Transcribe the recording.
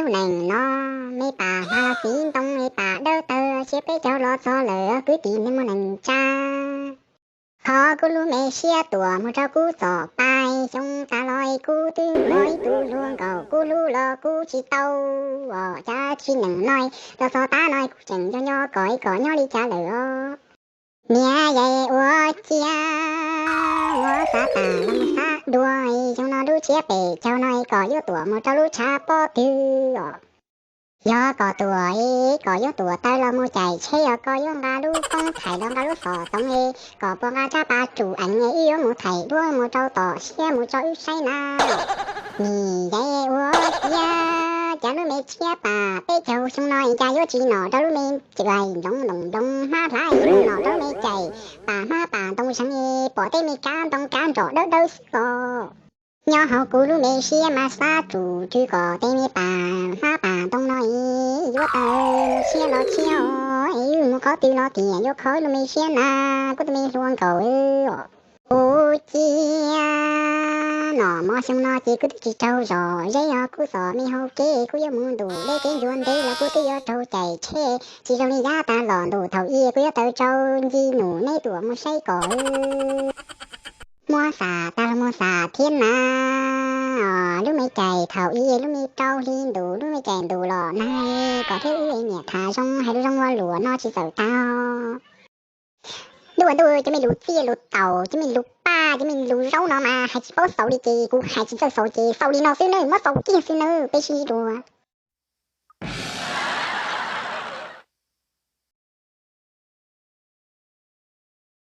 Nees no, me pas hla txiv ntoo, me pas dawb tawg, tsiab peb caug los txog lawm, kwv tij me muaj nees tsa. Qhov kuv lub me siab tuam mus rau kuv txom pais, xyoo tas los kuv twb muaj ib tug hluas nkauj kuv hlub los kuv tsis tau. Os, cas tsis nees no, los txog tav no kuv tseem nco nco kom kom nyob li cas lawm os. Niam yais ua cia, muab xav tas los xav dua, xyoo no lub tsiab peb caug no kom yuav tuam mus rau lub tshav pob twg os. Yog kom tuam, kom yuav tuam taw los mus cais tsheb, yog kom yuav nqa lub poob thaim los nqa lub xov toov, kom puas nqa tsab pas tsum eev, wb yuav mus thaim duab mus rau tom siab mus tso wb saib na. Niam yais ua cia, cas lub me tsiab pas peb caug xyoo no cas yuav tsis nom rau lub me cais nploov ntoos nploov hmab hlab, nom rau lub me cais pas hmab pas ntoo zeeg, pom tej me kab ntoo kab nrom dawb dawb xwb os. Nyob hauv kuv lub me siab mas xav tsum tsw kom tej me pas hmab pas ntoo no yuav taw mus tshiab los tshiab os, es mus qhov twg los tias yuav kho lub me siab na, kuv tus me hluas nkauj os. Ua cia, nom mo xyoo no ces kuv twb tsis raug zom zeb, yog kuv xom me hau kev kuv yuav mus ntuj deb kev ncua ntev los kuv twb yuav raug cais tsheb, tsis zoo li yav tas los ntuj thaum ub kuv yuav taw rau nci num neb tuam mus saib kom. Muab xam tas los mus xam thiab na. Lub me cais thaum ub lub me rau hli ntus, lub me cais ntus los nag, kom thiab wb niam tham zoo hais lus zoo ua luam no tsis txawm tau. Ntuj ua ntuj, cov me lus txiaj lus taus, cov me lus paj, cov me lus zaub no mas hais tsis paub xaus li ces kuv hais tsis txawj xaus ces xaus li no xwb nawb, muab xaus kiag xwb nawb, peb sib dua.